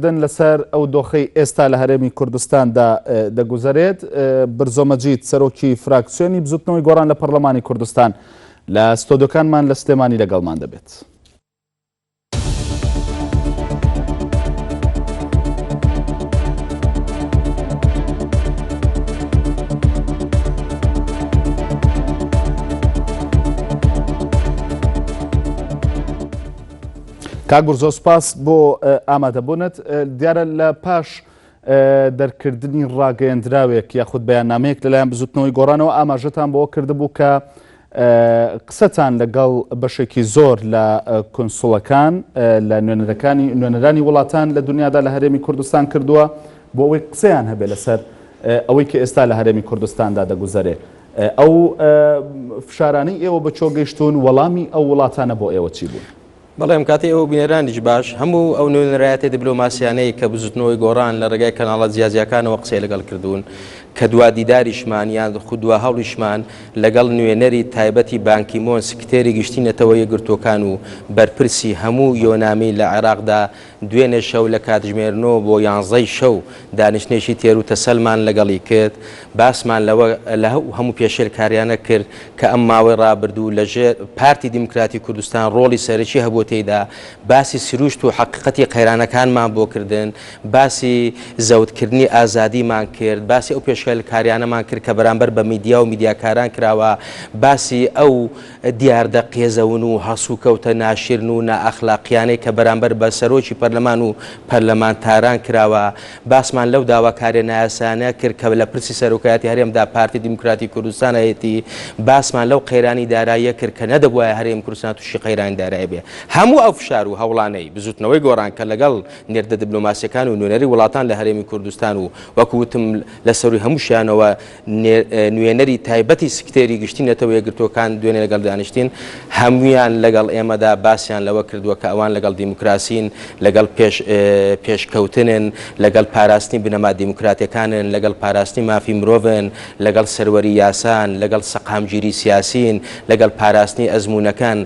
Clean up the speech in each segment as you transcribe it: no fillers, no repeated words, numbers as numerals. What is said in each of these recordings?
قسەکردن لەسەر ئەو دۆخەی ئێستا لە هەرێمی کوردستاندا دەگوزەرێت، برزۆ مەجید، سەرۆکی فراکسیۆنی بزوتنەوەی گۆڕان لە پەرلەمانی کوردستان لە ستۆدیۆکانمان لە سلێمانی لەگەڵمان دەبێت. کاک برزۆ سوپاس بۆ ئامادەبوونت دیارە لە پاش دەرکردنی ڕاگەیەندراوێک یاخود بەیاننامەیەک لەلایەن بزوتنەوەی گۆڕانەوە ئاماژەتان بۆ کردبوو کە قسەتان لەگەڵ بەشێکی زۆر لە کونسوڵەکان لە نوێنەرەکانی نوێنەرانی وڵاتان لە دنیادا لە هەرێمی کوردستان کردووە بۆ ئەوەی قسەیان هەبێ لەسەر ئەوەی کە ئێستا لە هەرێمی کوردستاندا دەگوزەرێ ئەو فشارانەی ئێوە بە چۆ گەیشتوون وەڵامی ئەو وڵاتانە بۆ ئێوە چی بوون؟ بەڵێ ئەم کاتەی ئێوە بینەرانیش باش هەموو ئەو نوێنەرایەتە دیبلۆماسیانەی کە بزوتنەوەی گۆڕان لە ڕێگای کەناڵە جیاجیاکانەوە قسەی لەگەڵ کردوون کە دوا دیداریشمان یان خود دوا هەوڵیشمان لەگەڵ نوێنەری تایبەتی بانکیمۆن سکتێری گشتی نەتەوە یەکگرتووەکان و بەرپرسی هەموو یۆنامی لە عێراقدا دوێنێ شەو لە کاتژمێر نۆ بۆ یانزەی شەو دانیشتنێکی تێر و تەسەلمان لەگەڵی کرد، باسمان لەوە لهو هەموو پێشێلکاریانە کرد کە ئەم ماوەی ڕابردوو لە ژێر پارتی دیموکراتی کوردستان ڕۆڵی سەرەکی هەبووە تێیدا، باسی سروشت و حەقیقەتی قەیرانەکانمان بۆ کردن، باسی زەوتکردنی ئازادیمان کرد، باسی ئەو پێشێلکاریانەمان کرد کە بەرامبەر بە میدیا و میدیاکاران کراوە، باسی ئەو دیاردە قێزەون و هەڵسوکەوتە ناشرن و نائەخلاقیانەی کە بەرامبەر بە سەرۆکی پەرلەمان و پەرلەمانتاران کراوە، باسمان لەو داواکاریە نایاسایانە کرد کە لە پرسی سەرۆکایەتی هەرێمدا پارتی دیموکراتی کوردستان هەیەتی، باسمان لەو قەیرانی داراییە کرد کە نەدەبوایە هەرێمی کوردستان توشی قەیرانی دارایی بێ. هەموو ئەو فشار و هەوڵانەی بزوتنەوەی گۆڕان کە لەگەڵ نێردە دبلۆماسیەکان و نوێنەری وڵاتان لە هەرێمی کوردستان و وەکو وتم لە سەروی هەمووشیانەوە نوێنەری تایبەتی سکتێری گشتی نەتەوە یەکگرتووەکان دوێنێ لەگەڵ دانیشتین، هەموویان لەگەڵ ئێمەدا باسیان لەوە کردووە کە ئەوان لەگەڵ دیموکراسین، لەگەڵ پێش پێشکەوتنن، لەگەڵ پاراستنی بنەما دیموکراتیەکانن، لەگەڵ پاراستنی مافی مرۆڤن، لەگەڵ سەروەری یاسان، لەگەڵ سەقامگیری سیاسین، لەگەڵ پاراستنی ئەزموونەکان،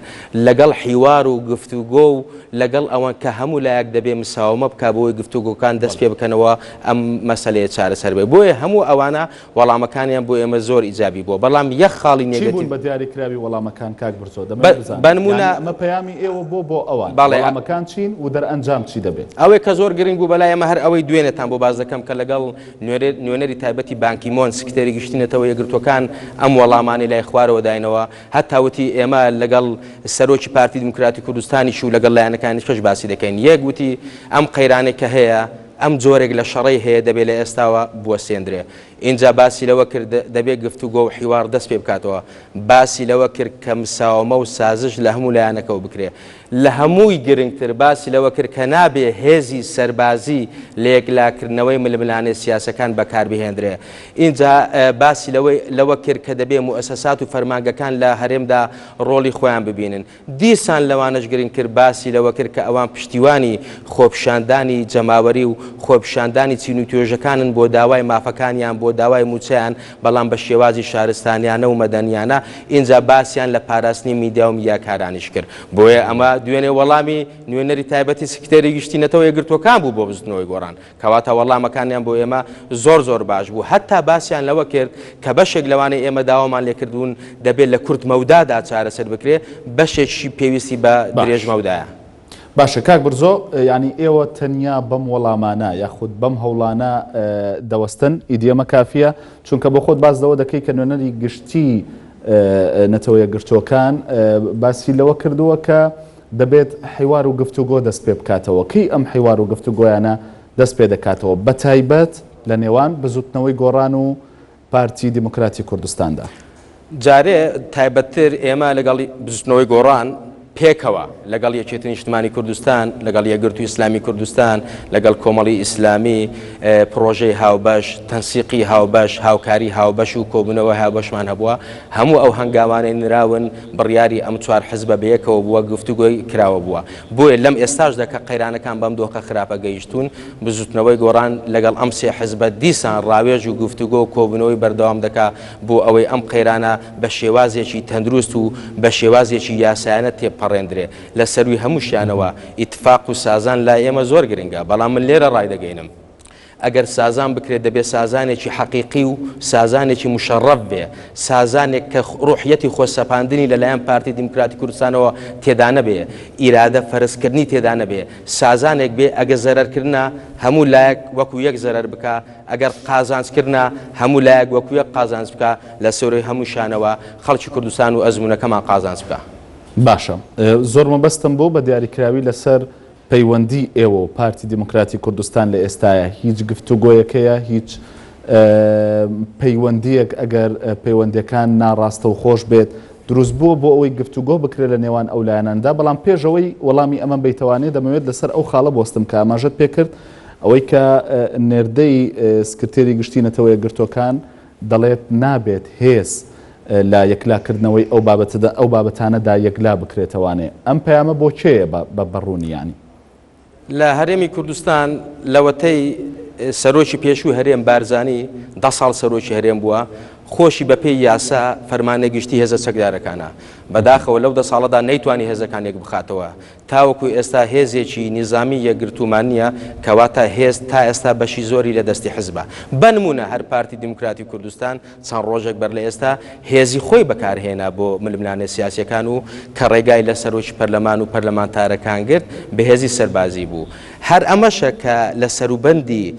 لەگەڵ حیوار و گفتوگۆ و لەگەڵ ئەوەن کە هەموو لایەک دەبێ مساوەمە بکا بۆی گفتوگۆکان دەست پێ بکەنەوە ئەم مەسەلەیە چارەسەر بێ بۆیە هەموو ئەوانە وەڵامەکانیان بۆ ئێمە زۆر ئیجابی بووە بەڵام یەک خاڵی چی بوون نێگەتیڤ بە دیاریکراوی وەڵامەکان کاک برزۆ دەمەوێت بە بزانم بە نموونە یانی ئەمە پەیامی ئێوە بۆ بۆ ئەوان بەڵێ وەڵامەکان چین و دەرئەنجام چی دەبێت؟ ئەوەی کە زۆر گرنگ بوو بەلای ئێمە هەر ئەوەی دوێنێتان بۆ باس دەکەم کە لەگەڵ نوێنەری تایبەتی بانکی مۆن سکتێری گشتی نەتەوە یەکگرتووەکان ئەم وەڵامانەی لای خوارەوە داینەوە هەتا وتی ئێمە لەگەڵ سەرۆکی پارتی دیموکراتی کوردستانیش و لەگەڵ لایەنەکانی دیکەش باسی دەکەین. یەک وتی ئەم قەیرانەی کە هەیە، ئەم جۆرێک لە شەڕەی هەیە دەبێ لە ئێستاوە بوەستێندرێ. ئینجا باسی لەوە کرد دەبێ گفتوگۆ و حیوار دەست پێ بکاتەوە. باسی لەوە کرد کە مساوەمە و سازش لە هەموو لایەنەکەوە بکرێ. لە هەمووی گرنگتر باسی لەوە کرد کە نابێ هێزی سەربازی لە یەکلاکردنەوەی ململانێ سیاسەکان بەکار بهێندرێ. ئینجا باسی لەوەی لەوە کرد کە دەبێ موئەسەسات و فەرمانگەکان لە هەرێمدا ڕۆڵی خۆیان ببینن. دیسان لەوانەش گرنگتر باسی لەوە کرد کە ئەوان پشتیوانی خۆپیشاندانی جەماوەری و خۆپیشاندانی چین و توێژەکانن بۆ داوای مافەکانیان، بۆ داوای مووچەیان، بەڵام بە شێوازی شارستانیانە و مەدەنیانە، ئینجا باسیان لە پاراستنی میدیا و میدیاکارانیش کرد. بۆیە ئەمە دوێنێ وەڵامی نوێنەری تایبەتی سکرتێری گشتی نەتەوە یەکگرتووەکان بوو بۆ بزوتنەوەی گۆڕان. کەواتە وەڵامەکانیان بۆ ئێمە زۆر زۆر باش بوو. هەتا باسیان لەوە کرد کە بەشێک لەوانەی ئێمە داوامان لێکردوون دەبێت لە کورت مەودادا چارەسەر بکرێت، بەشێکیشی پێویستی بە درێژ باش. مەودایە. باشە کاک برزۆ یانی ئێوە تەنیا بەم وەڵامانە یاخود بەم هەوڵانە دەوەستن ئیدی ئەمە کافیە؟ چونکە بۆ خۆت باس لەوە دەکەی کە نوێنەری گشتی نەتەوە یەکگرتووەکان باسی لەوە کردووە کە دەبێت حیوار و گفتوگۆ دەست پێ بکاتەوە، کەی ئەم حیوار و گفتوگۆیانە دەست پێ دەکاتەوە بەتایبەت لە نێوان بزوتنەوەی گۆڕان و پارتی دیموکراتی کوردستاندا؟ جارێ تایبەتتر ئێمە لەگەڵ بزوتنەوەی گۆڕان پێکەوە لەگەڵ یەکێتی نیشتمانی کوردستان، لەگەڵ یەکگرتووی ئیسلامی کوردستان، لەگەڵ کۆمەڵی ئیسلامی پڕۆژەی هاوبەش، تەنسیقی هاوبەش، هاوکاری هاوبەش و کۆبوونەوەی هاوبەشمان هەبووە. هەموو ئەو هەنگاوانەی نراون بڕیاری ئەم چوار حزبە بەیەکەوە بووە، گفتوگۆی کراوە بووە. بۆیە لەم ئێستاشدا کە قەیرانەکان بەم دۆخە خراپە گەیشتوون، بزوتنەوەی گۆڕان لەگەڵ ئەم سێ حزبە دیسان ڕاوێژ و گفتوگۆ و کۆبوونەوەی بەردەوام دەکا بۆ ئەوەی ئەم قەیرانە بە شێوازێکی تەندروست و بە شێوازێکی یاسایانە تێبپەڕێنرێ. تێپەڕێندرێ. لە سەرووی هەمووشیانەوە ئیتفاق و سازان لای ئێمە زۆر گرنگە، بەڵام من لێرە ڕایدەگەینم ئەگەر سازان بکرێت دەبێ سازانێکی حەقیقی و سازانێکی مشەڕەف بێ، سازانێک کە ڕوحیەتی خۆسەپاندنی لەلایەن پارتی دیموکراتی کوردستانەوە تێدا نەبێ، ئیرادە فەرزکردنی تێدا نەبێ، سازانێک بێ ئەگە زەرەرکردنە هەموو لایەک وەکو یەک زەرەر بکا، ئەگەر قازانج کردنە هەموو لایەک وەکو یەک قازانج بکا، لە سەرووی هەمووشیانەوە خەڵکی کوردستان و ئەزموونەکەمان قازانج بکا. باشە زۆر مەبەستم بوو بە دیاریکراوی لەسەر پەیوەندی ئێوە و پارتی دیموکراتی کوردستان لە ئێستایا هیچ گفتوگۆیەک هەیە هیچ پەیوەندیەک ئەگەر پەیوەندیەکان ناڕاستەوخۆش بێت دروست بووە بۆ ئەوەی گفتوگۆ بکرێت لە نێوان ئەو لایەناندا بەڵام پێش ئەوەی وەڵامی ئەمەم بەیتەوانێ دەمەوێت لەسەر ئەو خاڵە بوەستم کە ئاماژەت پێکرد ئەوەی کە نێردەی سکرتێری گشتی نەتەوە یەکگرتووەکان دەڵێت نابێت هێز لە یەکلاکردنەوەی ئەو بابەتەدا ئەو بابەتانەدا یەکلا بکرێتەوانێ ئەم پەیامە بۆ کێیە بە بە ڕوونی یانی؟ لە هەرێمی کوردستان لەوەتەی سەرۆکی پێشووی هەرێم بارزانی دە ساڵ سەرۆکی هەرێم بووە، خۆشی بەپێی یاسا فەرمانەی گشتی هێزە چەکدارەکانە. بەداخەوە لەو دە ساڵەدا نەیتوانی هێزەکان یەکبخاتەوە. تاوەکو ئێستا هێزێکی نیزامی یەکگرتوومان نییە، کەواتە هێز تا ئێستا بەشی زۆری لە دەستی حزبە. بەنموونە هەر پارتی دیموکراتی کوردستان چەند ڕۆژێک بەر لە ئێستا هێزی خۆی بەکارهێنا بۆ ململانێ سیاسییەکان و کە ڕێگای لە سەرۆکی پەرلەمان و پەرلەمانتارەکان گرت بەهێزی سەربازی بوو. هەر ئەمەشە کە لە سەروبەندی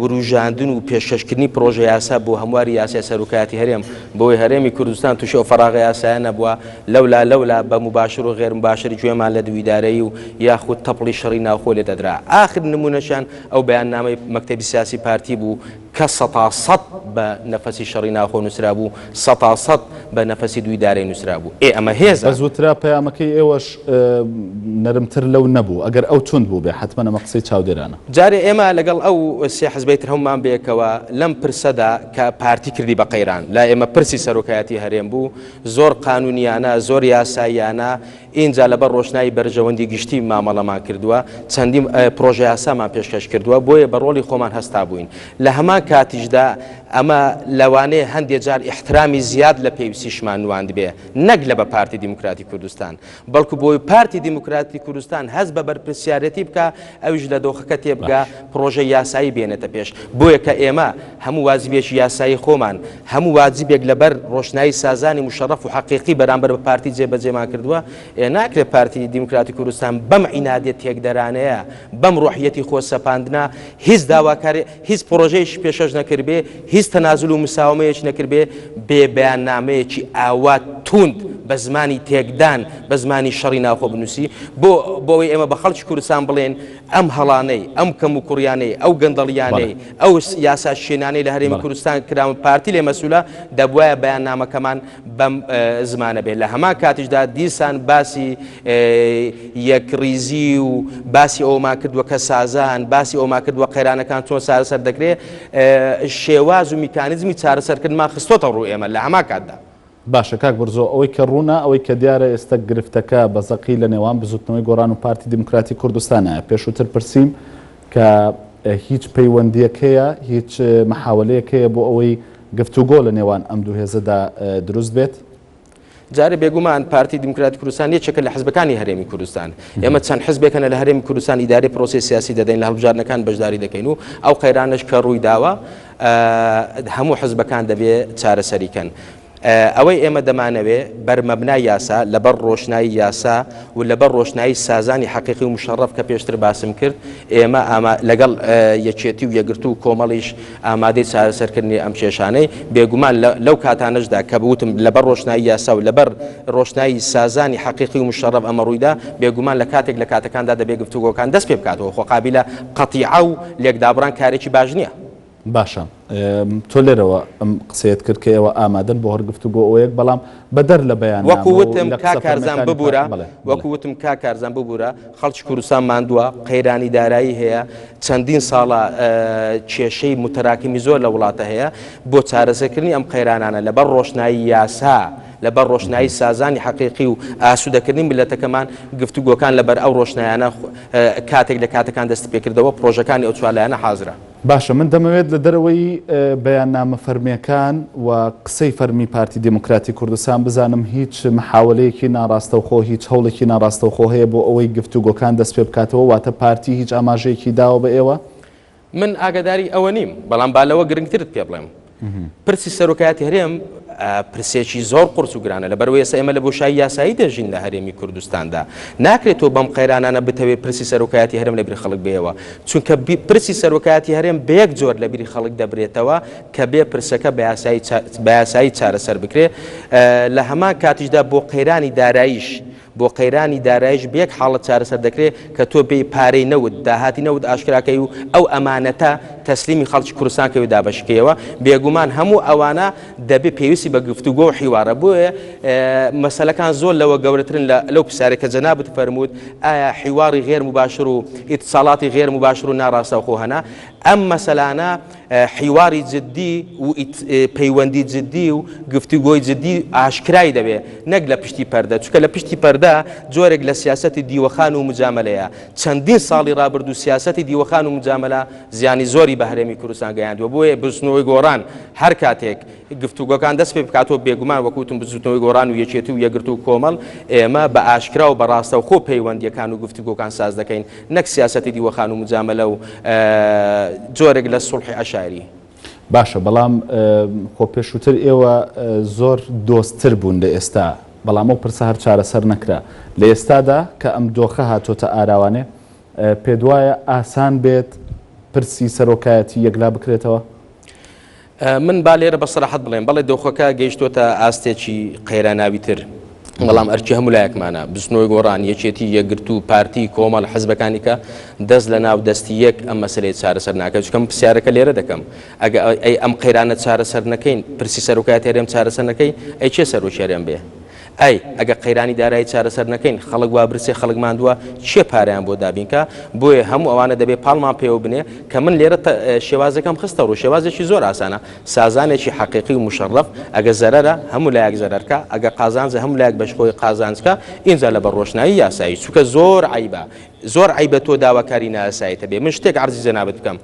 وروژاندن و پێشکەشکردنی پڕۆژە یاسا بۆ هەمواری یاسای سەرۆکایەتی هەرێم بۆی هەرێمی کوردستان تووشی ئەو فەراغە یاسایە نەبووە لەولا لەولا بە مباشر و غێر مباشر گوێمان لە دوویدارەیی و یاخود تەپڵی شەڕی ناوخۆ لێ دەدرا ئاخر نمونەشیان ئەو بەیاننامەی مەکتەبی سیاسی پارتی بوو کە سەتا سەت بە نەفەسی شەڕی ناوخۆ نووسرابوو، سەتا سەت بە نەفەسی دوویدارەی نووسرابوو. ئێ ئەمە هێزە. بەس وترا پەیامەکەی ئێوەش نەرمتر لەو نەبوو، ئەگەر ئەو توند بووبێ، حەتمەن ئەمە قسەی چاودێرانە. جارێ ئێمە لەگەڵ ئەو سێ حزبەی تر هەموومان بەیەکەوە لەم پرسەدا کە پارتی کردی بە قەیران، لای ئێمە پرسی سەرۆکایەتی هەرێم بوو، زۆر قانوونیانە، زۆر یاساییانە، ئینجا لەبەر ڕۆشنایی بەرژەوەندی گشتی مامەڵەمان کردووە، چەندین پڕۆژەیاسامان پێشکەش کردووە، بۆیە بە ڕۆڵی خۆمان هەستابووین. لە هەمان کاتیشدا ئەمە لەوانەیە هەندێ جار ئیحترامی زیاد لە پێویستیشمان نواندبێ، نەک لە بە پارتی دیموکراتی کوردستان، بەڵکو بۆی پارتی دیموکراتی کوردستان هەست بە بەرپرسیارێتی بکا، ئەویش لە دۆخەکە تێبگا، پڕۆژەی یاسایی بێنێتە پێش. بۆیە کە ئێمە هەموو واجبێکی یاسایی خۆمان، هەموو واجبێک لەبەر ڕۆشنایی سازانی موشەڕەف و حەقیقی بەرامبەر بە پارتی جێبەجێمان کردووە، ئێ ناکرێت پارتی دیموکراتی کوردستان بەم عینادیە تێکدەرانەیە، بەم ڕۆحیەتی خۆ سەپاندنە هیچ داواکاری، هیچ پڕۆژەیەکی پێشکەش نەکردبێ، هیچ تەنازول و مساوەمەیەکی نەکردبێ، بێ بەیاننامەیەکی ئاوا توند بە زمانی تێکدان، بە زمانی شەڕی ناوخۆ بنووسی، بۆ بۆ ئەوەی ئێمە بە خەڵکی کوردستان بڵێین ئەم هەڵانەی، ئەم کەموکوڕیانەی، ئەو گەندەڵییانەی، ئەو یاسا شکێنانەی لە هەرێمی کوردستان کراون پارتی لێ مەسولە، دەبوایە بەیاننامەکەمان بەم زمانە بێت. لە هەمان کاتیشدا دیسان باسی یەکڕیزی و باسی ئەوەمان کردووە کە سازان، باسی ئەوەمان کردووە قەیرانەکان چۆن چارەسەر دەکرێت، شێواز و میکانیزمی چارەسەرکردنمان خستۆتە ڕوو ئێمە لە هەمان کاتدا. باشە کاک برزۆ ئەوەی کە ڕوونە ئەوەی کە دیارە ئێستا گرفتەکە بە زەقی لە نێوان بزوتنەوەی گۆڕان و پارتی دیموکراتی کوردستانە پێشووتر پرسیم کە هیچ پەیوەندیەک هەیە هیچ محاولەیەک هەیە بۆ ئەوەی گفتوگۆ لە نێوان ئەم دوو هێزەدا دروست بێت؟ جارێ بێگومان پارتی دیموکراتی کوردستان یەکێکە لە حزبەکانی هەرێمی کوردستان ئێمە چەند حزبێک هەنە لە هەرێمی کوردستان ئیدارەی پرۆسەی سیاسی دەدەین لە هەڵبژاردنەکان بەشداری دەکەین و ئەو قەیرانەش کە ڕووی داوە هەموو حزبەکان دەبێ چارەسەری کەن. ئەوەی ئێمە دەمانەوێ بەرمەبنای یاسا، لەبەر ڕۆشنایی یاسا و لەبەر ڕۆشنایی سازانی حەقیقی و مشەڕەف کە پێشتر باسم کرد، ئێمە ئاما لەگەڵ یەکێتی و یەکگرتوو و کۆمەڵیش ئامادەی چارەسەرکردنی ئەم کێشانەی، بێگومان لەو کاتانەشدا کە وتم لەبەر ڕۆشنایی یاسا و لەبەر ڕۆشنایی سازانی حەقیقی و مشەڕەف ئەمە ڕوویدا، بێگومان لە کاتێک لە کاتەکاندا دەبێ گفتوگۆکان دەست پێ بکاتەوە، خۆ قابیلە قەتیعە و لێکدابڕان کارێکی باش نییە. باشە تۆ لێرەوە ئەم قسەیەت کرد کە ئێوە ئامادەن بۆ هەر گفتوگۆیەک بەڵام بەدەر لە بەیاننامە وەکو و وتم لە کاک قسە کارزان فەرمیەکانی ببورە پارتی بەڵێ بەڵێ. وەکو وتم کاک کارزان ببورە خەڵکی کوردستان ماندووە قەیرانی دارایی هەیە چەندین ساڵە کێشەی متراکمی زۆر لە وڵاتە هەیە بۆ چارەسەرکردنی ئەم قەیرانانە لەبەر ڕۆشنایی یاسا. لەبەر ڕۆشنایی سازانی حەقیقی و ئاسوودەکردنی میللەتەکەمان، گفتوگۆکان لەبەر ئەو ڕۆشنایانە کاتێک لە کاتەکان دەستی پێکردەوە، پڕۆژەکانی ئەو چوارلایەنە حازرە. باشە من دەمەوێت لە دەرەوەی بەیاننامە فەرمیەکان و قسەی فەرمی پارتی دێموکراتی کوردستان بزانم هیچ محاوەلەیەکی ناڕاستەوخۆ هیچ هەوڵێکی ناڕاستەوخۆ هەیە بۆ ئەوەی گفتوگۆکان دەست پێ بکاتەوە واتە پارتی هیچ ئاماژەیەکی داوە بە ئێوە؟ من ئاگاداری ئەوە نیم، بەڵام با لەوە گرنگترت پێ بڵێم. پرسی سەرۆکایەتی هەرێم پرسێکی زۆر قورس و گرانە، لەبەرئەوەی ئێستا ئێمە لە بۆشایی یاسایی دەژین لە هەرێمی کوردستاندا. ناکرێت تۆ بەم قەیرانانە بتەوێت پرسی سەرۆکایەتی هەرێم لە بیری خەڵک بێیەوە، چونکە پرسی سەرۆکایەتی هەرێم بە یەک جۆر لە بیری خەڵک دەبرێتەوە کە بێ پرسەکە بە یاسایی چارەسەر بکرێ، لە هەمان کاتیشدا بۆ قەیرانی داراییش بۆ قەیرانی دارایش بە یەک حاڵەت چارەسەر دەکرێت کە تۆ بێی پارەی نەوت، داهاتی نەوت ئاشکرا کەی و ئەو ئەمانەتە تەسلیمی خەڵکی کوردستان کەی و دابەشی کەیەوە. بێگومان هەموو ئەوانە دەبێ پێویستی بە گفتوگۆ و حیوارە. بۆیە مەسەلەکان زۆر لەوە گەورەترن لە لەو پرسیارەی کە جەنابت فەرمووت ئایا حیواڕی غێر موباشر و ئیتساڵاتی غێر موباشر و ناڕاستەوخۆ هەنە؟ ئەم مەسەلانە حیواری جدی و پەیوەندی جدی و گفتوگۆی جدی ئاشکرای دەبێ نەک لە پشتی پەردە، چونکە لە پشتی پەردە جۆرێک لە سیاسەتی دیوەخان و مجامەلەیە، چەندین ساڵی ڕابردوو سیاسەتی دیوەخان و مجامەلە زیانی زۆری بە هەرێمی کوردستان گەیاندووە، بۆیە بزوتنەوەی گۆڕان هەر کاتێک گفتوگۆکان دەست پێ بکاتەوە بێگومان وەک وتم بزوتنەوەی گۆڕان و یەکێتی و یەکگرتوو و کۆمەڵ ئێمە بە ئاشکرا و بە ڕاستەوخۆ پەیوەندییەکان و گفتوگۆکان ساز دەکەین نەک سیاسەتی دیوەخان و مجامەلە و جۆرێک لە سوڵحی عەشایری. باشە بەڵام خۆ پێشووتر ئێوە زۆر دۆستتر بوون لە ئێستا، بەڵام ئەو پرسە هەر چارەسەر نەکرا. لە ئێستادا کە ئەم دۆخە هاتۆتە ئاراوانێ، پێتوایە ئاسان بێت پرسی سەرۆکایەتی یەکلا بکرێتەوە؟ من با لێرە بە سەراحەت بڵێم، بەڵێ دۆخەکە گەیشتۆتە ئاستێکی قەیراناوی تر، بەڵام ئەرکی هەموو لایەکمانە، بزوتنەوەی گۆڕان، یەکێتی، یەکگرتوو، پارتی، کۆمەڵ، حزبەکانی کە دەست لە ناو دەستی یەک ئەم مەسەلەیە چارەسەر ناکەن، چونکە من پرسیارەکە لێرە دەکەم، ئەگە ئەی ئەم قەیرانە چارەسەر نەکەین، پرسی سەرۆکایەتی هەرێم چارەسەر نەکەین، ئەی کێ سەرۆکی هەرێم بێ؟ ئەی ئەگەر قەیرانی دارایی چارەسەر نەکەین، خەڵک وا برسێ، خەڵک ماندووە، کێ پارەیان بۆ دابین کا؟ بۆیە هەموو ئەوانە دەبێ پاڵمان پێوە بنێ کە من لێرە شێوازەکەم خستە ڕوو، شێوازێکی زۆر ئاسانە، سازانێکی حەقیقی و موشەڕەف، ئەگەر زەرەرە هەموو لایەک زەرەر کا، ئەگەر قازانجە هەموو لایەک بەش خۆی قازانج کا، ئینجا لەبەر ڕۆشنایی یاسایی، چونکە زۆر عەیبە، زۆر عەیبە تۆ داواکاری نایاساییت هەبێ. من شتێک عەرزی جەنابت بکەم.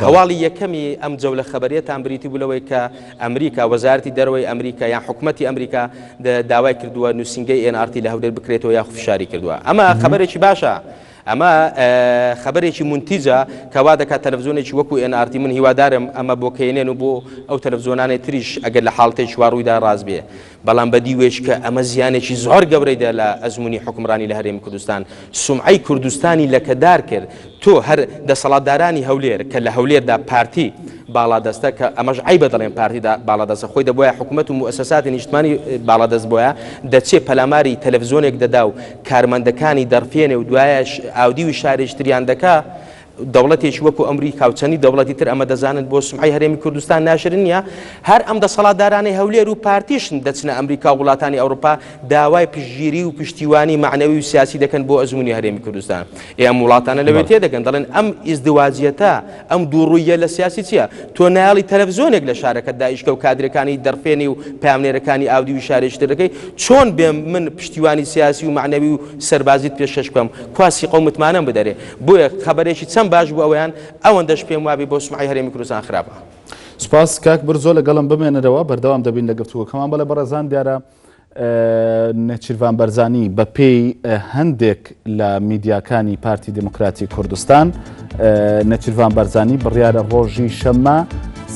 هەواڵی یەکەمی ئەم جەولە خەبەریەتان بریتی بوو لەوەی کە ئەمریکا، وەزارەتی دەرەوەی ئەمریکا یان حکومەتی ئەمریکا داوای کردووە نووسینگەی NRT لە هەولێر بکرێتەوە یاخو فشاری کردووە. ئەمە خەبەرێکی باشە. ئەمە خەبەرێکی مونتیجە کە وا دەکات تەلەفزیۆنێکی وەکو NRT من هیوادارم ئەمە بۆ کەینێن و بۆ ئەو تەلەفزیۆنانەی تریش ئەگەر لە حاڵەتێکی وا ڕوویدا ڕاست بێ. بەڵام بە دیوێک کە ئەمە زیانێکی زۆر گەورەی دا لە ئەزموونی حوکمڕانی لە هەرێمی کوردستان، سومعەی کوردستانی لەکەدار کرد، تۆ هەر دەسەڵاتدارانی هەولێر کە لە هەولێردا پارتی باڵادەستە کە ئەمەش عەیبە دەڵێن پارتی باڵادەستە خۆی دەبوایە حکومەت و موئەسەساتی نیشتمانی باڵادەست بۆیە دەچێ پەلاماری تەلەفزیۆنێک دەدا و کارمەندەکانی دەڕفێنێ و دوایش ئاودیوی شارێکی تریان دەکا دەوڵەتێکی وەکو ئەمریکا و چەندی دەوڵەتی تر ئەمە دەزانن بۆ سومعەی هەرێمی کوردستان ناشرین نییە، هەر ئەم دەسەڵاتدارانەی هەولێر و پارتیشن دەچنە ئەمریکا و وڵاتانی ئەوروپا داوای پشتگیری و پشتیوانی مەعنەوی و سیاسی دەکەن بۆ ئەزموونی هەرێمی کوردستان. ئێ ئەم وڵاتانە لەوێ تێدەگەن دەڵێن ئەم ئیزدواجیەتە، ئەم دووڕووییە لە سیاسی چییە؟ تۆ نایەڵی تەلەفزیۆنێک لە شارەکەتدا ئیشکە و کادرەکانی دەڕفێنی و پەیامنێرەکانی ئاودیوی شارێکی تر دەکەی، چۆن بێم من پشتیوانی سیاسی و مەعنەوی و سەربازیت پێشکەش بکەم؟ کوا سیقە و متمانەم بدەرێ؟ بۆیە خەبەرێکی چەند باش بوو ئەوەیان، ئەوەندەش پێم وابێ بۆ سومعەی هەرێمی کوردستان خراپە. سوپاس کاک برزۆ لەگەڵم بمێنەرەوە بەردەوام دەبین لە گفتوگۆکەمان بەڵێ بەڕێزان دیارە نێچیرڤان بەرزانی بەپێی هەندێک لە میدیاکانی پارتی دیموکراتی کوردستان نێچیرڤان بەرزانی بڕیارە ڕۆژی شەممە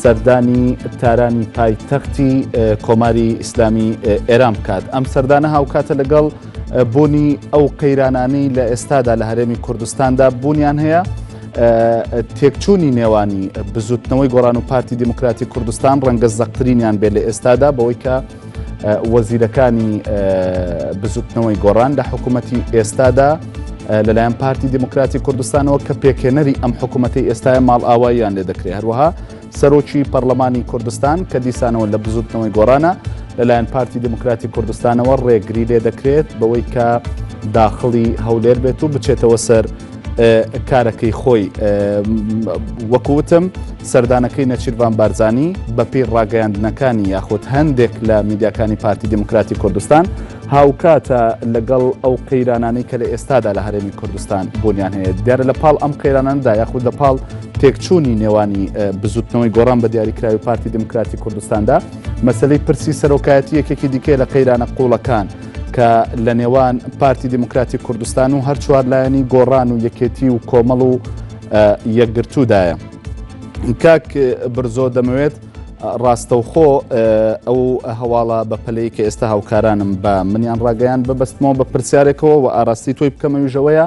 سەردانی تارانی پایتەختی کۆماری ئیسلامی ئێران بکات ئەم سەردانە هاوکاتە لەگەڵ بوونی ئەو قەیرانانەی لە ئێستادا لە هەرێمی کوردستاندا بوونیان هەیە تێکچوونی نێوانی بزوتنەوەی گۆڕان و پارتی دیموکراتی کوردستان ڕەنگە زەقترینیان بێت لە ئێستادا بەوەی کە وەزیرەکانی بزوتنەوەی گۆڕان لە حکوومەتی ئێستادا لەلایەن پارتی دیموکراتی کوردستانەوە کە پێکهێنەری ئەم حکوومەتی ئێستای ماڵئاواییان لێ دەکرێت هەروەها سەرۆکی پەڕلەمانی کوردستان کە دیسانەوە لە بزوتنەوەی گۆڕانە لەلایەن پارتی دیموکراتی کوردستانەوە ڕێگری لێ دەکرێت بەوەی کە داخڵی هەولێر بێت و بچێتەوە سەر کارەکەی خۆی. وەکو وتم سەردانەکەی نێچیرڤان بارزانی بەپێی ڕاگەیاندنەکانی یاخود هەندێک لە میدیاکانی پارتی دیموکراتی کوردستان هاوکاتە لەگەڵ ئەو قەیرانانەی کە لە ئێستادا لە هەرێمی کوردستان بوونیان هەیە. دیارە لە پاڵ ئەم قەیراناندا یاخود لە پاڵ تێکچوونی نێوانی بزوتنەوەی گۆڕان بە دیاریکراوی پارتی دیموکراتی کوردستاندا مەسلەی پرسی سەرۆکایەتی یەکێکی دیکەیە لە قەیرانە قوڵەکان کە لە نێوان پارتی دیموکراتی کوردستان و هەر چوار لایەنی گۆڕان و یەکێتی و کۆمەڵ و یەکگرتوودایە. کاک برزۆ دەمەوێت ڕاستەوخۆ ئەو هەواڵە بە پەلەی کە ئێستا هاوکارانم بە منیان ڕاگەیان ببەستمەوە بە پرسیارێکەوە و ئاراستی تۆی بکەمەویژەوەیە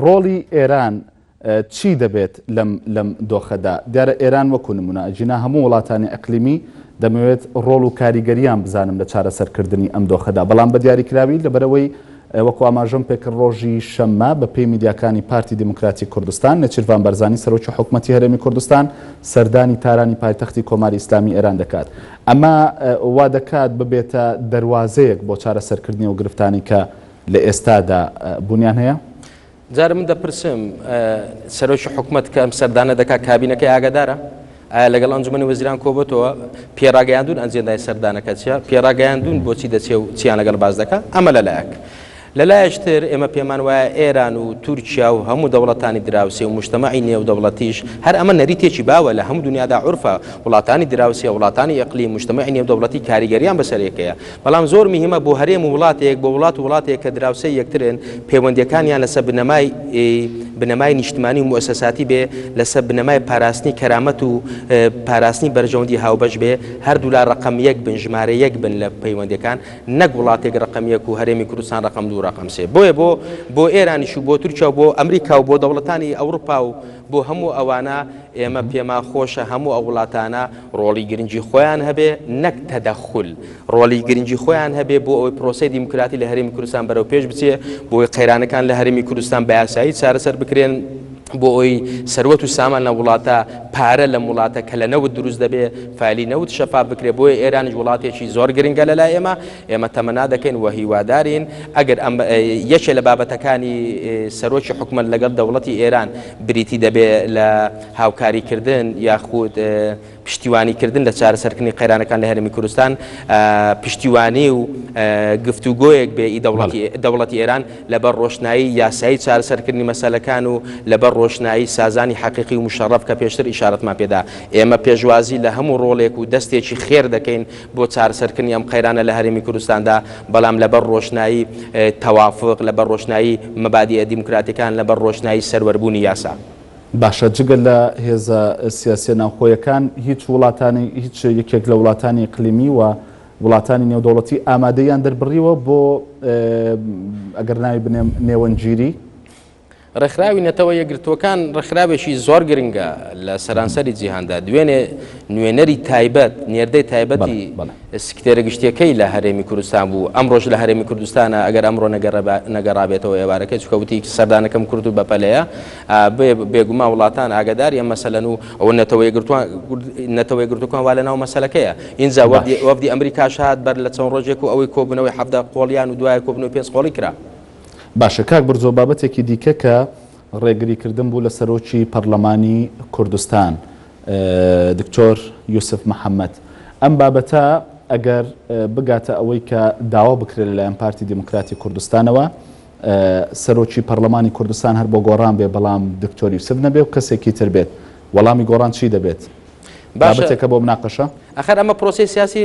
ڕۆڵی ئێران چی دەبێت لەم لەم دۆخەدا؟ دیارە ئێران وەکو نمونە، ئەگینا هەموو وڵاتانی ئەقلیمی دەمەوێت ڕۆڵ و کاریگەریان بزانم لە چارەسەرکردنی ئەم دۆخەدا، بەڵام بە دیاریکراوی لەبەرئەوەی وەکو ئاماژەم پێکرد ڕۆژی شەممە بە پێی میدیاکانی پارتی دیموکراتی کوردستان نێچیرڤان بارزانی سەرۆکی حکومەتی هەرێمی کوردستان سەردانی تارانی پایتەختی کۆماری ئیسلامی ئێران دەکات ئەمە وا دەکات ببێتە دەروازەیەک بۆ چارەسەرکردنی ئەو گرفتانەی کە لە ئێستادا بوونیان هەیە؟ جارێ من دەپرسم سەرۆکی حکومەت کە ئەم سەردانە دەکات کابینەکەی ئاگادارە؟ ئایا لەگەڵ ئەنجومەنی وەزیران کۆبۆتەوە؟ پێڕاگەیاندون ئەنجێندای سەردانەکە چیە؟ پێڕاگەیاندون بۆچی دەچێ و چیان لەگەڵ باس دەکا؟ ئەمە لەلایەک. لەلایەش تر ئێمە پێمان وایە ئێران و تورکیا و هەموو دەوڵەتانی دراوسێ و مجتەمەعی نێودەوڵەتیش هەر ئەمە نەریتێکی باوە لە هەموو دنیادا عورفە وڵاتانی دراوسێ وڵاتانی ئیقلیم مجتەمەعی نێودەوڵەتی کاریگەریان بەسەر یەکەیە بەڵام زۆر مهمە بۆ هەرێم و وڵاتێک، بۆ وڵات و وڵاتێک کە دراوسێی یەکترن، پەیوەندییەکانیان لەسەر بنەمای بنەمای نیشتمانی و موئەسەساتی بێ، لەسەر بنەمای پاراستنی کەرامەت و پاراستنی بەرژەوەندی هاوبەش بێ، هەردوولا ڕەقەم یەک بن، ژمارە یەک بن لە پەیوەندییەکان، نەک وڵاتێک ڕەقەم یەک و هەرێمی کوردستان ڕەقەم دوو و ڕەقەم سێ. بۆیە بۆ بۆ ئێرانیش و بۆ تورکیا و بۆ ئەمریکا و بۆ دەوڵەتانی ئەوروپا و بۆ هەموو ئەوانە ئێمە پێمان خۆشە هەموو ئەو وڵاتانە ڕۆڵی گرنگی خۆیان هەبێ نەک تەدەخول، ڕۆڵی گرنگی خۆیان هەبێ بۆ ئەوەی پرۆسەی دیموکراتی لە هەرێمی کوردستان بەرەو پێش بچێ، بۆ ئەوەی قەیرانەکان لە هەرێمی کوردستان بە یاسایی چارەسەر بکرێن، بۆ ئەوەی سەروەت و سامان لەم وڵاتە، پارە لەم وڵاتە کە لە نەوت دروست دەبێ، فایلی نەوت شەفاف بکرێ، بۆیە ئێرانیش وڵاتێکی زۆر گرنگە لە لای ئێمە، ئێمە تەمەنا دەکەین و هیوادارین ئەگەر ئەم یەکێ لە بابەتەکانی سەرۆکی حکومەت لەگەڵ دەوڵەتی ئێران بریتی دەبێ لە هاوکاریکردن یاخود پشتیوانیکردن لە چارەسەرکردنی قەیرانەکان لە هەرێمی کوردستان پشتیوانی و گفتوگۆیەک بێ ئی دەوڵەتی دەوڵەتی ئێران لەبەر ڕۆشنایی یاسایی چارەسەرکردنی مەسەلەکان و لەبەر ڕۆشنایی سازانی حەقیقی و مشەڕەف کە پێشتر ئیشارەتمان پێدا ئێمە پێشوازی لە هەموو ڕۆڵێک و دەستێکی خێر دەکەین بۆ چارەسەرکردنی ئەم قەیرانە لە هەرێمی کوردستاندا، بەڵام لەبەر ڕۆشنایی تەوافق، لەبەر ڕۆشنایی مەبادیئە دیموکراتیەکان، لەبەر ڕۆشنایی سەروەربوونی یاسا. باشە جگە لە هێزە سیاسیە ناوخۆیەکان هیچ وڵاتانی هیچ یەکێک لە وڵاتانی ئیقلیمی و وڵاتانی نێودەوڵەتی ئامادەییان دەربڕیوە بۆ ئەگەر ناوی بنێم نێوەندگیری؟ ڕێکخراوی نەتەوە یەکگرتووەکان ڕێکخراوێکی زۆر گرنگە لە سەرانسەری جیهاندا، دوێنێ نوێنەری تایبەت، نێردەی تایبەتی سکتێرە گشتیەکەی لە هەرێمی کوردستان بوو، ئەمڕۆش لە هەرێمی کوردستانە، ئەگەر ئەمڕۆ نەگەڕابێتەوە ئێوارەکەی، چونکە وتی سەردانەکەم کورت و بەپەلەیە، بێگومان وڵاتان ئاگاداری ئەم مەسەلەن و ئەوە نەتەوە یەکگرتووەکان وا لەناو مەسەلەکەیە. ئینجا وەفدی ئەمریکاش هات بەر لە چەند ڕۆژێک و ئەوەی کۆبوونەوەی 17 قۆڵیان و دوای کۆبوونەوەی پێنج قۆڵی کرا. باشە کاک برزۆ بابەتێکی دیکە کە ڕێگری کردن بوو لە سەرۆکی پەڕلەمانی کوردستان دکتۆر یوسف محەمەد ئەم بابەتە ئەگەر بگاتە ئەوەی کە داوا بکرێت لەلایەن پارتی دیموکراتی کوردستانەوە سەرۆکی پەڕلەمانی کوردستان هەر بۆ گۆڕان بێ بەڵام دکتۆر یوسف نەبێ و کەسێکی تر بێت وەڵامی گۆڕان چی دەبێت؟ بابەتێکە بۆ مناقەشە؟ ئەخەر ئەمە پرۆسەی سیاسی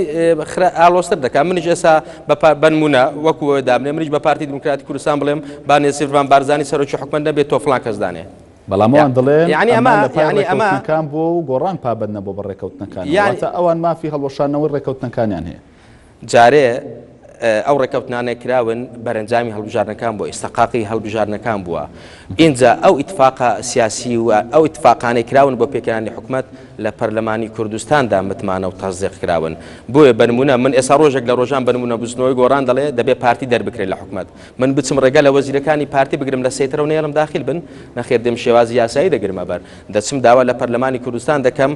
ئاڵۆزتر دەکات منیش ئێستا بەنمونە وەکو ئەوە دابنێ منیش بە پارتی دیموکراتی کوردستان بڵێم با نێچیرڤان بارزانی سەرۆکی حکومەت نەبێت تۆ فڵان کەس دانێ. بەڵام ئەوان دەڵێن یانی ئەمە لە پای ڕێککەوتنەکان بووە و گۆڕان پابەند نەبووە بە ڕێککەوتنەکانەوە واتە ئەوان مافی هەڵوەشاندنەوەی ڕێککەوتنەکانیان هەیە. جارێ ئەو ڕێکەوتنانە کراون بەرەنجامی هەڵبژاردنەکان بووە، ئیستقاقی هەڵبژاردنەکان بووە. ئینجا ئەو ئیتفاقە سیاسی و ئەو ئیتفاقانەی کراون بۆ پێکهێنانی حکومەت لە پەرلەمانی کوردستاندا متمانە و تەسدیق کراون. بۆیە بەنمونە من ئێستا ڕۆژێک لە ڕۆژان بەنمونە بزوتنەوەی گۆڕان دەڵێ دەبێ پارتی دەربکرێت لە حکومەت. من بچم ڕێگا لە وەزیرەکانی پارتی بگرم لە سەیتەرەوە نەیەڵم داخیل بن؟ نەخێر دێم شێوازی یاسایی دەگرمە بەر. دەچم داوا لە پەرلەمانی کوردستان دەکەم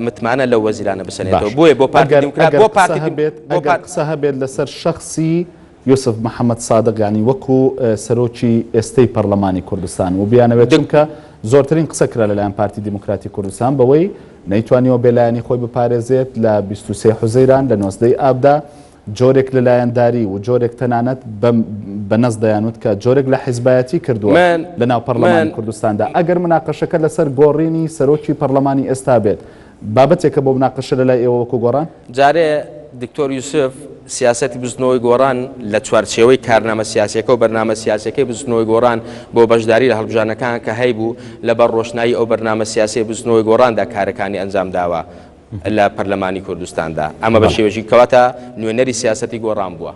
متمانە لەو وەزیرانە بسەنێتەوە. بۆیە بۆ پارتی دیموکرات بۆ پارتی ئەگەر قسە هەبێت لەسەر شەخسی. یوسف محەمەد سادق یانی وەکو سەرۆکی ئێستەی پەڕلەمانی کوردستان و بیانەوێت چونکە زۆرترین قسە کرا لەلایەن پارتی دیموکراتی کوردستان بەوەی نەیتوانیوە بێلایەنی خۆی بپارێزێت لە 23 حوزەیران لە 19 ئابدا جۆرێک لە لایەنداری و جۆرێک تەنانەت بە نەز دەیانوت کە جۆرێک لە حیزبایەتی کردووە لە ناو پەرلەمانی کوردستاندا ئەگەر مناقەشەکە لەسەر گۆڕینی سەرۆکی پەرلەمانی ئێستا بێت بابەتێکە بۆ مناقەشە لەلای ئێوە وەکو گۆڕان؟ جارێ دکتۆر یوسف سیاسەتی بزوتنەوەی گۆڕان لە چوارچێوەی کارنامە سیاسیەکە و بەرنامە سیاسیەکەی بزوتنەوەی گۆڕان بۆ بەشداری لە هەڵبژاردنەکان کە هەیبوو لەبەر ڕۆشنایی ئەو بەرنامە سیاسیەی بزوتنەوەی گۆڕاندا کارەکانی ئەنجام داوە لە پەرلەمانی کوردستاندا ئەمە بە شێوەیەکی کەواتە نوێنەری سیاسەتی گۆڕان بووە.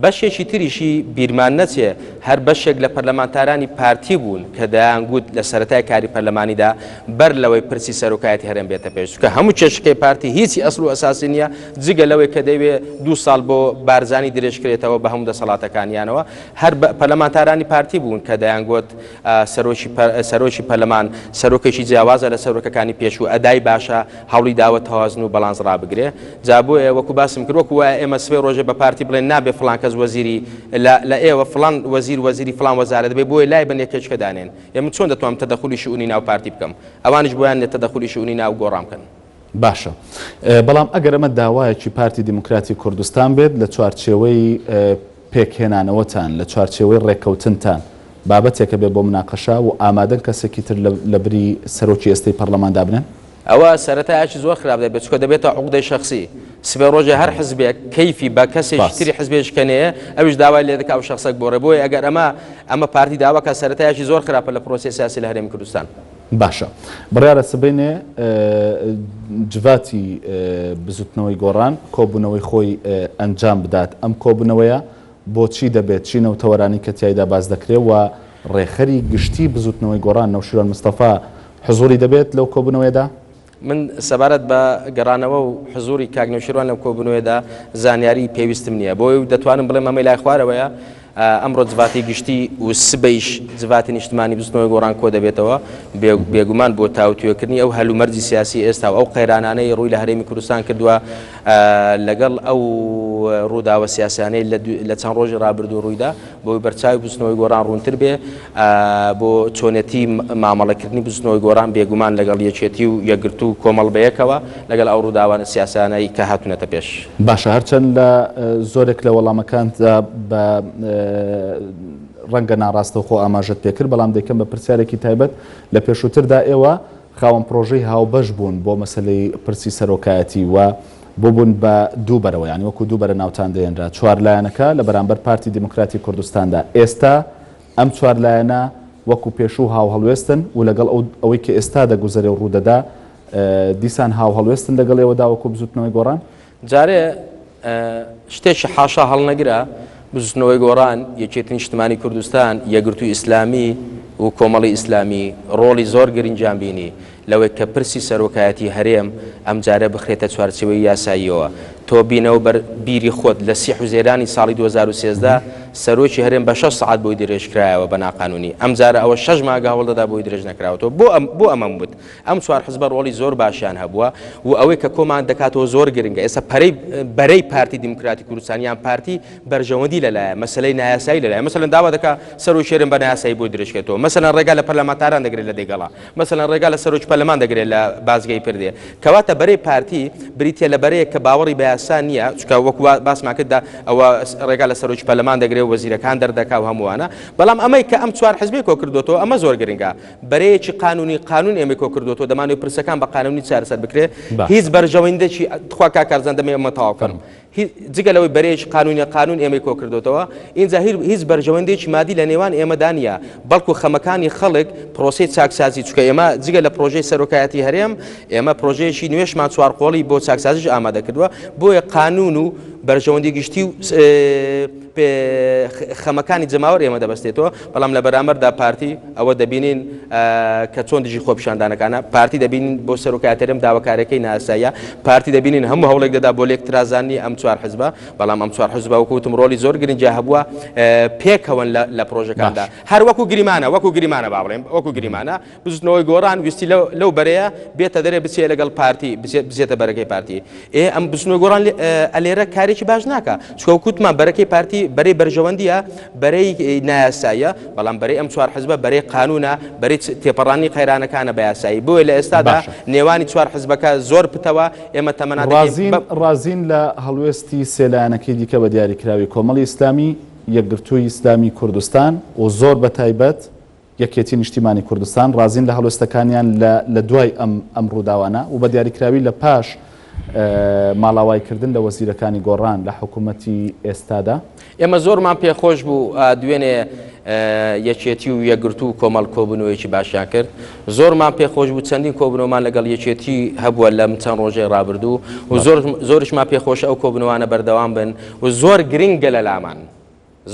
بەشێکی تریشی بیرمان نەچێ هەر بەشێک لە پەرلەمانتارانی پارتی بوون کە دەیانگوت لە سەرەتای کاری پەرلەمانیدا بەر لەوەی پرسی سەرۆکایەتی هەرێم بێتە پێش چونکە هەموو کێشەکەی پارتی هیچی ئەسڵ و ئەساسی نییە جگە لەوەی کە دەیوێ دوو ساڵ بۆ بارزانی درێژکرێتەوە بە هەموو دەسەڵاتەکانیانەوە هەر پەرلەمانتارانی پارتی بوون کە دەیانگوت سەرۆکی سەرۆکی پەرلەمان سەرۆکێکی جیاوازە لە سەرۆکەکانی پێشوو ئەدای باشە هەوڵی داوە تەوازن و بەڵانس ڕابگرێ جا بۆیە وەکو باسم کرد وەکو وایە ئێمە سبەی ڕۆژێ بە پارتی بڵێن نابێ فڵان کەس وەزیری لە لە ئێوە فڵان وەزیر وەزیری فڵان وەزارەت بێ بۆیە لای بن یەکێکە دانێن ئێ من چۆن دەتوانم تەدەخولی شئونی ناو پارتی بکەم ئەوانیش بۆیان نیە تەدەخولی شئونی ناو گۆڕان بکەن. باشە بەڵام ئەگەر ئەمە داوایەکی پارتی دیموکراتی کوردستان بێت لە چوارچێوەی پێکهێنانەوەتان، لە چوارچێوەی ڕێککەوتنتان بابەتێکە بێ بۆ مناقەشە و ئامادەن کەسێکی تر لە بری سەرۆکی ئێستەی پەڕلەمان دابنێن؟ ئەوە سەرەتایەکی زۆر خراپ دەبێت چونکە دەبێتە عوقدەی شەخسی، سبەی ڕۆژێ هەر حزبێک کەیفی بە کەسێکی تری حزبێک شکەنێ ئەویش داوای لێ دەکا ئەو شەخسە بگۆڕێ، بۆیە ئەگەر ئەمە ئەمە پارتی داوا کات سەرەتایەکی زۆر خراپە لە پرۆسەی سیاسی لە هەرێمی کوردستان. باشە بڕیارە سبەینێ جڤاتی بزوتنەوەی گۆڕان کۆبوونەوەی خۆی ئەنجام بدات، ئەم کۆبوونەوەیە بۆچی دەبێت، چین ئەو تەوەرانەی کە تیایدا باس دەکرێت و ڕێکخەری گشتی بزوتنەوەی گۆڕان نەوشیروان مستەفا حزوری دەبێت لەو کۆبوونەوەیەدا؟ من سەبارەت بە گەڕانەوە و حزوری کاک نەوشیروان لەم کۆبوونەوەیەدا زانیاری پێویستم نییە، بۆیە دەتوانم بڵێم ئەمەی لای خوارەوەیە ئەمڕۆ جڤاتی گشتی و سبەیش جڤاتی نیشتمانی بزوتنەوەی گۆڕان کۆدەبێتەوە، بێگومان بۆ تاوتوێکردنی ئەو هەلومەرجی سیاسی ئێستا و ئەو قەیرانانەی ڕووی لە هەرێمی کوردستان کردووە لەگەڵ ئەو ڕووداوە سیاسیانەی لە چەند ڕۆژی ڕابردوو ڕوویدا بۆی بەرچاوی بزوتنەوەی گۆڕان ڕوونتر بێ بۆ چۆنێتی مامەڵەکردنی بزوتنەوەی گۆڕان بێگومان لەگەڵ یەکێتی و یەکگرتوو و کۆمەڵ بەیەکەوە لەگەڵ ئەو ڕووداوانە سیاسیانەی کە هاتوونەتە پێش. باشە هەرچەند لە زۆرێک لە وەڵامەکانتدا بە ڕەنگە ناڕاستەوخۆ ئاماژەت پێکرد، بەڵام دەیکەم بە پرسیارێکی تایبەت، لە پێشووتردا ئێوە خاوەن پرۆژەی هاوبەش بوون بۆ مەسەلەی پرسی سەرۆکایەتی و بووبوون بە دوو بەرەوە، یانی وەکو دوو بەرە ناوتان دەهێنرا، چوار لایەنەکە لە بەرامبەر پارتی دیموکراتی کوردستاندا، ئێستا ئەم چوار لایەنە وەکو پێشوو هاوهەڵوێستن و لەگەڵ ئەو ئەوەی کە ئێستا دەگوزەرێ و ڕوودەدا دیسان هاوهەڵوێستن لەگەڵ ئێوەدا وەکو بزوتنەوەی گۆڕان؟ جارێ شتێکی حاشا هەڵنەگرە، بزوتنەوەی گۆڕان، یەکێتی نیشتمانی کوردستان، یەکگرتووی ئیسلامی و کۆمەڵی ئیسلامی ڕۆڵی زۆر گرنگیان بینی لەوەی کە پرسی سەرۆکایەتی هەرێم ئەمجارە بخرێتە چوارچێوەی یاساییەوە. تۆ بینەوە بەر بیری خۆت لە سی حوزەیرانی ساڵی 2013 سەرۆکی هەرێم بە شەش سەعات بۆی درێژکرایەوە بە ناقانونی، ئەمجارە ئەوە شەش مانگە هەوڵدەدا بۆی درێژ نەکراوەتەوە. بۆ ئەم بۆ ئەمەم وت؟ ئەم چوار حزبە ڕۆڵی زۆر باشیان هەبووە و ئەوەی کە کۆمان دەکاتەوە زۆر گرنگە. ئێستا پەرەی بەرەی پارتی دیموکراتی کوردستان یان پارتی بەرژەوەندی لەلایە، مەسەلەی نایاسایی لەلایە. مەسەلەن داوا دەکا سەرۆکی هەرێم بە نایاسایی بۆی درێژکرێتەوە. مەسەلەن ڕێگا لە پەرلەمانتاران دەگرێت لە دێگەڵە. مەسەلەن ڕێگا لە سەرۆکی پەرلەمان دەگرێت لە بازگەی پردێ. کەواتە بەرەی پارتی بریتیە لە بەرەیەک کە باوەڕی بە یاسا نییە، چونکە وەکو باسمان کرد ئەوە ڕێگا لە سەرۆکی پەرلەمان دەگرێت و وەزیرەکان دەردەکا و هەمووانە. بەڵام ئەمەی کە ئەم چوار حزبەی کۆکردۆتەوە ئەمە زۆر گرنگە. بەرەیەکی قانونی قانون ئێمەی کۆکردۆتەوە دەمانەوێت پرسەکان بە قانونی چارەسەر بکرێت. هیچ بەرژەوەندێکی تخوا کاک کارزان دەمەوێت ئەمە تەواو بکەم. جگە لەوەی بەرەیەکی قانونیە قانون ئێمەی کۆکردۆتەوە، ئینجا هیچ بەرژەوەندیەکی مادی لە نێوان ئێمەدا نییە، بەڵکو خەمەکانی خەڵک پرۆسەی چاکسازی، چونکە ئێمە جگە لە پرۆژەی سەرۆکایەتی هەرێم، ئێمە پرۆژەیەکی نوێشمان چوارقۆڵی بۆ چاکسازیش ئامادە کردووە، بۆیە قانون و بەرژەوەندی گشتی و خەمەکانی جەماوەر ئێمە دەبەستێتەوە، بەڵام لە بەرامبەردا پارتی ئەوە دەبینین کە چۆن دژی خۆپیشاندانەکانە، پارتی دەبینین بۆ سەرۆکایەتی هەرێم داواکاریەکەی نایاساییە، پارتی دەبینین هەموو هەوڵێک دەدا بۆ لێکترازاندنی ئەم چوار حزبە، بەڵام ئەم چوار حزبە وەکو وتم ڕۆڵی زۆر گرنگیان هەبووە پێکەوەن لە پرۆژەکاندا، هەر وەکو گریمانە وەکو گریمانە با بڵێم وەکو گریمانە بزوتنەوەی گۆڕان ویستی لەو بەرەیە بێتە دەرێ بچێ لەگەڵ پارتی بچێتە بەرەکەی پارتی، ئێ ئەم بزوتنەوەی گۆڕان ئەلێرە کارێکی. کارێکی باش ناکا چونکە کوتمان بەرەکەی پارتی بەرەی بەرژەوەندیە بەرەی نایاساییە بەڵام بەرەی ئەم چوار حزبە بەرەی قانونە بەرەی تێپەڕانی قەیرانەکانە بە یاسایی بۆیە لە ئێستادا نێوانی چوار حزبەکە زۆر پتەوە ئێمە تەمەنا ڕازین ڕازین لە هەڵوێستی سێ لایەنەکەی دیکە بە دیاریکراوی کۆمەڵی ئیسلامی یەکگرتووی ئیسلامی کوردستان و زۆر بە تایبەت یەکێتی نیشتیمانی کوردستان ڕازین لە هەڵوێستەکانیان لە لە دوای ئەم ئەم ڕووداوانە و بە دیاریکراوی لە پاش ماڵاوای کردن لە وەزیرەکانی گۆڕان لە حکوومەتی ئێستادا؟ ئێمە زۆرمان پێخۆش بوو دوێنێ یەکێتی و یەکگرتوو و کۆمەڵ کۆبوونەوەیەکی باشیان کرد. زۆرمان پێخۆش بوو چەندین کۆبوونەوەمان لەگەڵ یەکێتی هەبووە لەم چەند ڕۆژەی ڕابردوو و زۆر زۆریشمان پێخۆشە ئەو کۆبوونەوانە بەردەوام بن و زۆر گرنگە لە لامان.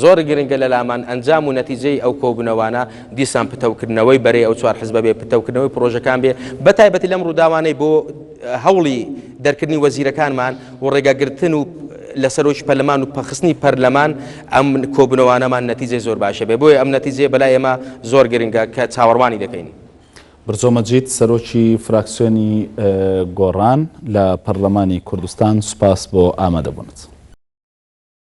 زۆر گرنگە لەلامان ئەنجام و نەتیجەی ئەو کۆبوونەوانە دیسان پتەوکردنەوەی بەرەی ئەو چوار حزبە بێ، پتەوکردنەوەی پرۆژەکان بێ، بەتایبەتی لەم ڕووداوانەی بۆ هەوڵی دەرکردنی وەزیرەکانمان و ڕێگەگرتن و لە سەرۆکی پەرلەمان و پەخستنی پەرلەمان ئەم کۆبوونەوانەمان نەتیجەی زۆر باشە بێ، بۆیە ئەم نەتیجەیە بەلای ئێمە زۆر گرنگە کە چاوەڕوانی دەکەین. برزۆ مەجید، سەرۆکی فراکسیۆنی گۆڕان لە پەرلەمانی کوردستان، سوپاس بۆ ئامادەبوونت.